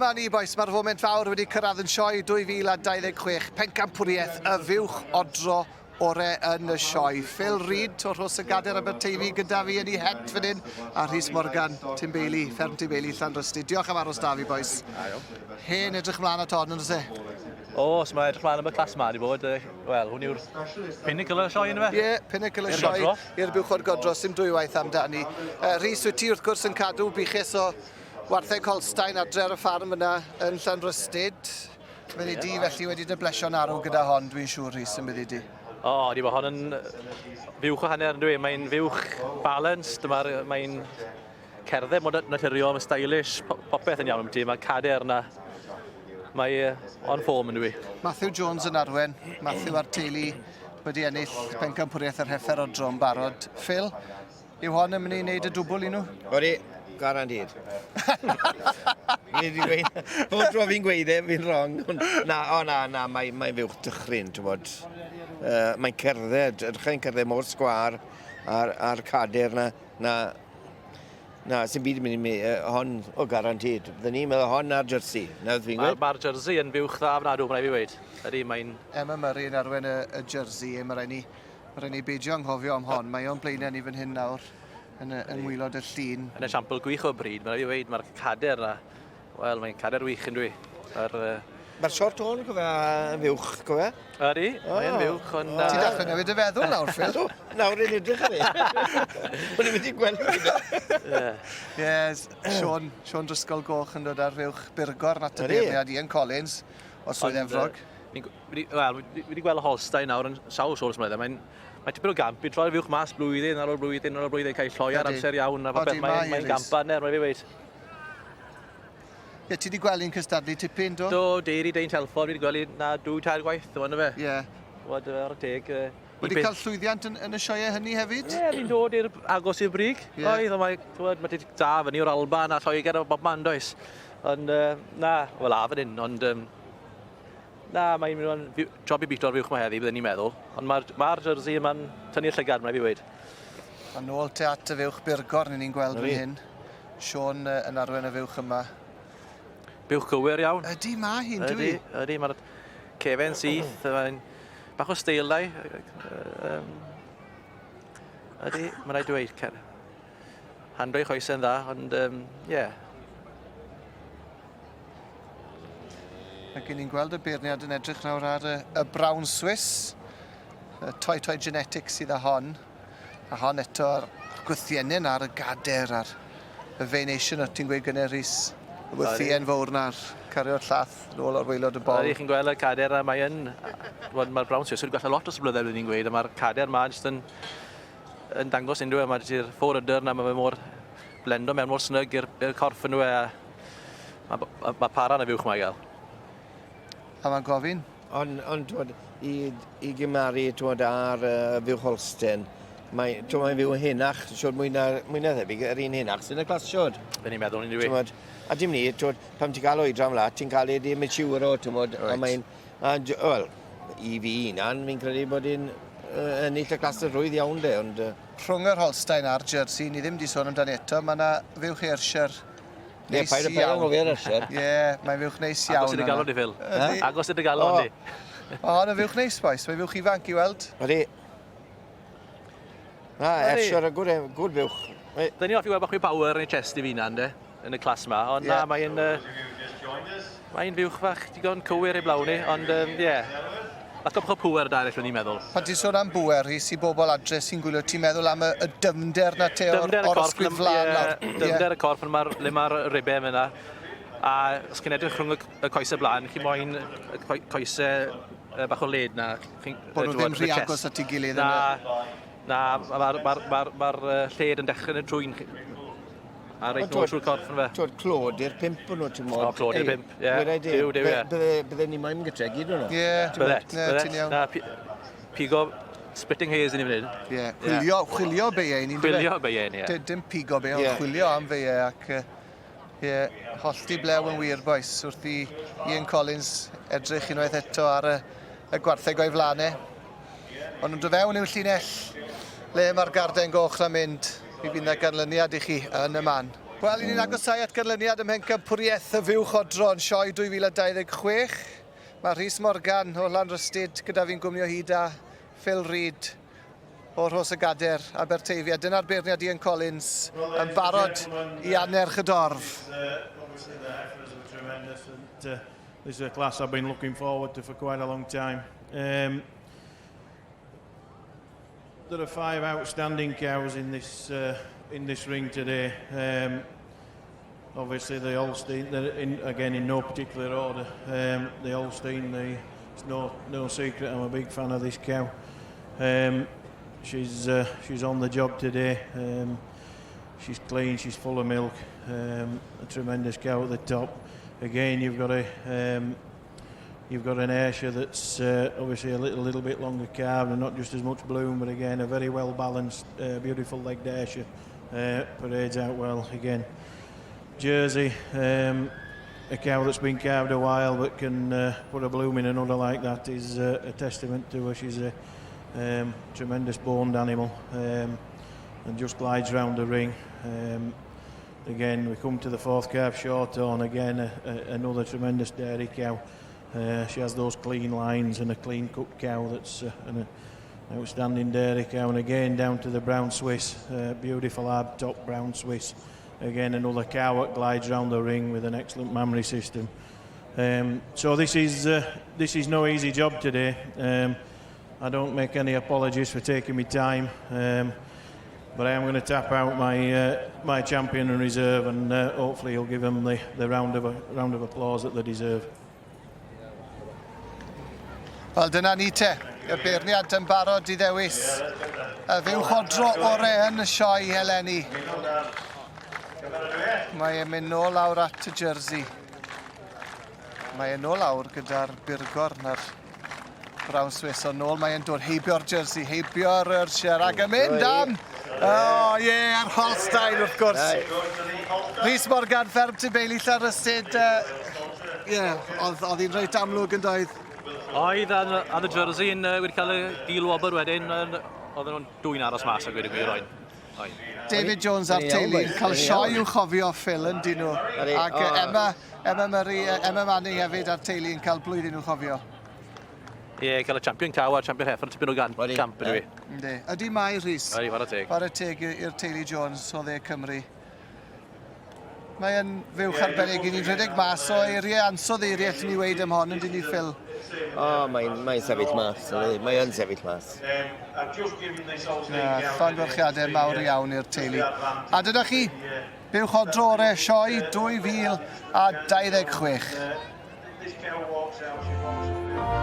Dyma ni bois, mae'r foment fawr wedi cyrraedd yn sioe 2026, pencampwriaeth y fuwch odro ore yn y sioe. Phil Reid o Rhos y Gader Aberteifi gyda fi yn ei het fan hyn, a Rhys Morgan, Tim Bailey, Fferm Tim Bailey, Llanrhystud. Diolch am aros da fi, bois. Hen edrych mlaen at hon, yn oes e? Oes, mae edrych mlaen am y clas ma wedi bod. Wel, hwn yw'r pinnacle y sioe, yna fe? Ie, yeah, pinnacle y sioe i'r buwchod godro, sy'n dwywaith amdani. Uh, Rhys, wyt ti wrth gwrs yn cadw buches o Wartheg Holstein adre ar y ffarm yna yn Llanrhystud. Fyddi di felly wedi dy blesio'n arw gyda hon, dwi'n siŵr, Rhys, yn byddi di? O, oh, di, mae hon yn fuwch o hanner, yn dwi? Mae'n fuwch balanced, mae'n mae cerdded mor naturiol, mae'n stylish, popeth yn iawn am ti, mae cader yna. Mae on form yn dwi. Matthew Jones yn arwen, Matthew a'r teulu wedi ennill pencampwriaeth yr heffer o dro'n barod. Phil, Yw hon yn mynd i wneud y dwbl i nhw? Odi, guaranteed. Fi wedi gweud, bob tro fi'n gweud e, fi'n wrong. Na, o na, na, mae'n mae fuwch dychryn, ti'n bod. Uh, mae'n cerdded, edrych yn cerdded mor sgwar a'r, ar cader na, na, na, sy'n byd yn mynd i mi, uh, hon, o guaranteed. Fydden ni'n meddwl hon a'r jersey, na beth fi'n gweud. Mae'r ma jersey yn fuwch dda fyna, dwi'n rhaid fi weid. Ydy, mae'n... Emma Murray yn arwen y, y jersey, e, mae rhaid ni Mae rhaid ni beidio anghofio am hon. Mae o'n blaenau ni fan hyn nawr, yn, y, yng ngwylod y llun. Yn esiampl gwych o bryd, mae'n rhaid i weid, mae'r cader na, wel, mae'n cader wych yn dwi. Mae'r... Uh... Mae'r short horn, cofio, yn fuwch, cofio? Ydy, oh. mae'n fuwch, ond... Uh... Ti'n dechrau newid y feddwl nawr, Phil? Nawr yn edrych ar fi. O'n i'n mynd i gweld fi. Yes, Sean, Sean Driscoll Goch yn dod ar fuwch Burgorn at y beirniad Ian Collins o Swydd Efrog. Ni'n Fi 'di, wel, fi wedi gweld Holstein nawr yn sawl siôl ers mlynedd. Mae'n mae tipyn o gamp i troi'r fuwch mas blwyddyn ar ôl blwyddyn ar ôl blwyddyn, cael lloi ar amser iawn a popeth. Mae'n mae gamp arner, mae'n fi weid. Ie, ti wedi gweld hi'n cystadlu tipyn, do? Do, Dairy Dane Telford, fi wedi gweld hi na dwy, tair gwaith, dwi'n fe. Ie. Wad, ar y teg. Wedi cael llwyddiant yn, yn y sioeau hynny hefyd? Ie, yeah, fi'n dod i'r agos i'r brig. Yeah. Oedd, ond mae, twyd, mae da fyny o'r Alban a Lloegr a bob man, does. Ond, uh, na, wel, a fan hyn, ond um, Na, mae'n mynd o'n job i bito'r fuwch 'ma heddi, bydden ni'n meddwl. Ond mae'r ma jersey yma'n tynnu'r llygad, mae'n fi weid. A nôl te at y fuwch burgorn, ni'n gweld fan hyn. Sean yn arwen y fuwch yma. Buwch gywir iawn. Ydy, mae hi'n, dwi. Ydy, ydy, mae'r cefen syth, mae'n bach o steilau. Um, ydy, mae'n rhaid dweud, cer. Handro i choesau'n dda, ond, um, yeah. Ac ni'n gweld y beirniad yn edrych nawr ar y, y Brown Swiss, y Toi Toi Genetics sydd â hon. A hon eto ar gwythiennyn ar y gader a'r y venation, o ti'n gweud gynnau Rhys, y wythien fawr na'r cario'r llath nôl ar waelod y bol. Ydy, chi'n gweld y cader a mae yn, mae'r Brown Swiss wedi gwella lot dros y blynyddoedd, byddwn ni'n gweud, a mae'r cader ma jyst yn, yn dangos unrhyw, e, mae'r ffor ydyr na, mae fe mor blendo mewn mor snug i'r corff yn e, a Mae ma, ma para yn y fuwch mae i gael. A mae'n gofyn? Ond, on, twod, i, i gymaru twod, ar uh, fuwch Holstein, mae, twod, mae'n fyw yn henach, siwr mwy na, mwy na thebyg, yr un henach sy'n y clas, siwr. Fe ni'n meddwl, ni'n dwi. A dim ni, twod, pan ti'n cael oedran fel ti'n cael ei di mature o, twod, right. a mae'n, a, wel, i fi hunan, fi'n credu bod hi'n uh, ennill y clas yn rhwydd iawn de, ond... Uh, Rhwng yr Holstein a'r Jersey, ni ddim wedi sôn amdani eto, mae yna fuwch Ayrshire Neis iawn. Ie, paid â anghofio'r Usher. Ie, mae'n fuwch neis iawn. Agos i dy galon di, Phil. Agos i dy galon di. O, hon yn fuwch neis, boys. Mae'n fuwch ifanc i weld. Ydy. Na, Usher, a good, good fuwch. Dyn ni hoffi weld bach mwy power yn ei chest i fi na, ynddo, yn y clas yma. Ond na, mae'n... Mae'n fuwch fach digon cywir ei blawn ni, ond ie. Yeah. Lot o pŵer da eraill, o'n i'n meddwl. Pan ti'n sôn am bŵer, Rhys, i bobl adre sy'n gwylio, ti'n meddwl am y, y dyfnder na te o'r, or ysgwydd flan lawr? Dyfnder y corff, le mae'r ma ribau yna. A os chi'n edrych rhwng y, y coesau blaen, chi moyn y coesau bach o led na. Bod nhw ddim rhy agos at ei gilydd. Na, na, mae'r ma, ma, ma, ma lled yn dechrau yn y trwyn. A reit nôl trwy'r corff yn fe. Twyd, clod i'r pimp o'n nhw, ti'n modd. O, clod i'r pimp, ie. Duw, duw, ie. Bydde ni moyn gytre gyd o'n nhw. Ie. Bydde, bydde. Na, pigo splitting hairs i ni fan hyn. Ie, chwilio, chwilio beiau ni'n Chwilio beiau ni, ie. Dim pigo beiau, ond chwilio am feiau ac ie, hollti blew yn wir, boys, wrth i Ian Collins edrych unwaith eto ar y, y gwartheg o'i flaen e. Ond nhw'n dod fewn i'w llinell le mae'r garden goch na mynd. Mi fydd 'na ganlyniad i chi yn y man. Wel, i ni'n agosau at ganlyniad ym Mhencampwriaeth y Fuwch Odro yn Sioe 2026. Mae Rhys Morgan o Lanrystyd gyda fi'n gwmni o hyd a Phil Reid o Rhos y Gader, Aberteifi. A dyna'r beirniad Ian Collins yn barod i annerch y dorf. This is a class I've been looking forward to for quite a long time. There are five outstanding cows in this in this ring today. Obviously the Holstein, in, again in no particular order. The Holstein, the, it's no no secret I'm a big fan of this cow. She's she's on the job today. She's clean, she's full of milk. A tremendous cow at the top. Again, you've got a you've got an Ayrshire that's obviously a little, little bit longer carved and not just as much bloom, but again, a very well balanced, beautiful legged Ayrshire. Parades out well again. Jersey, a cow that's been carved a while but can put a bloom in another like that is a testament to her. She's a tremendous boned animal and just glides round the ring. Again, we come to the fourth calf, Shorthorn, again, another tremendous dairy cow. She has those clean lines and a clean cut cow that's an outstanding dairy cow. And again, down to the brown Swiss, beautiful hard top brown Swiss. Again, another cow that glides round the ring with an excellent mammary system. So this is no easy job today. I don't make any apologies for taking me time, but I am going to tap out my champion and reserve, and hopefully he'll give them the round of applause that they deserve. Wel, dyna ni te. Y beirniad yn barod i ddewis y fuwch odro ore yn y sioe eleni. Mae e'n mynd nôl lawr at y jersey. Mae e'n nôl lawr gyda'r burgor na'r Brown Swiss, ond nôl mae e'n dod heibio'r jersey, heibio'r Ayrshire ac yn mynd am... O, oh, ie, yeah, ar Holstein wrth gwrs. Rhys Morgan, fferm Tŷ Beili Llanrhystud. Ie, yeah, oedd hi'n reit amlwg yn doedd? Oedd, a y jersey yn wedi cael y gil wobr wedyn, oedden nhw'n dwy'n aros mas a gweud y gwir oed. David Jones a'r teulu yn cael sioe i'w chofio Phil yn dyn nhw. Ac Emma Murray, Emma Manning hefyd a'r teulu yn cael blwyddyn i'w chofio. Ie, yeah, cael y champion cow a'r champion heifer tipyn o gan, camp ydw i. Yndi. Ydy mai Rhys. Ydy, chwarae teg. Chwarae teg i'r teulu Jones o dde Cymru. Mae yn fuwch arbennig i ni'n rhedeg mas o eiriau, ansawdd eiriau allan ni weid am hon yn dyn ni Phil. O, oh, mae'n sefyll mas. Mae'n sefyll mas. Na, llongyfarchiadau mawr iawn i'r teulu. A dyna chi, buwch odro ore sioe 2026. This cow walks out, she walks.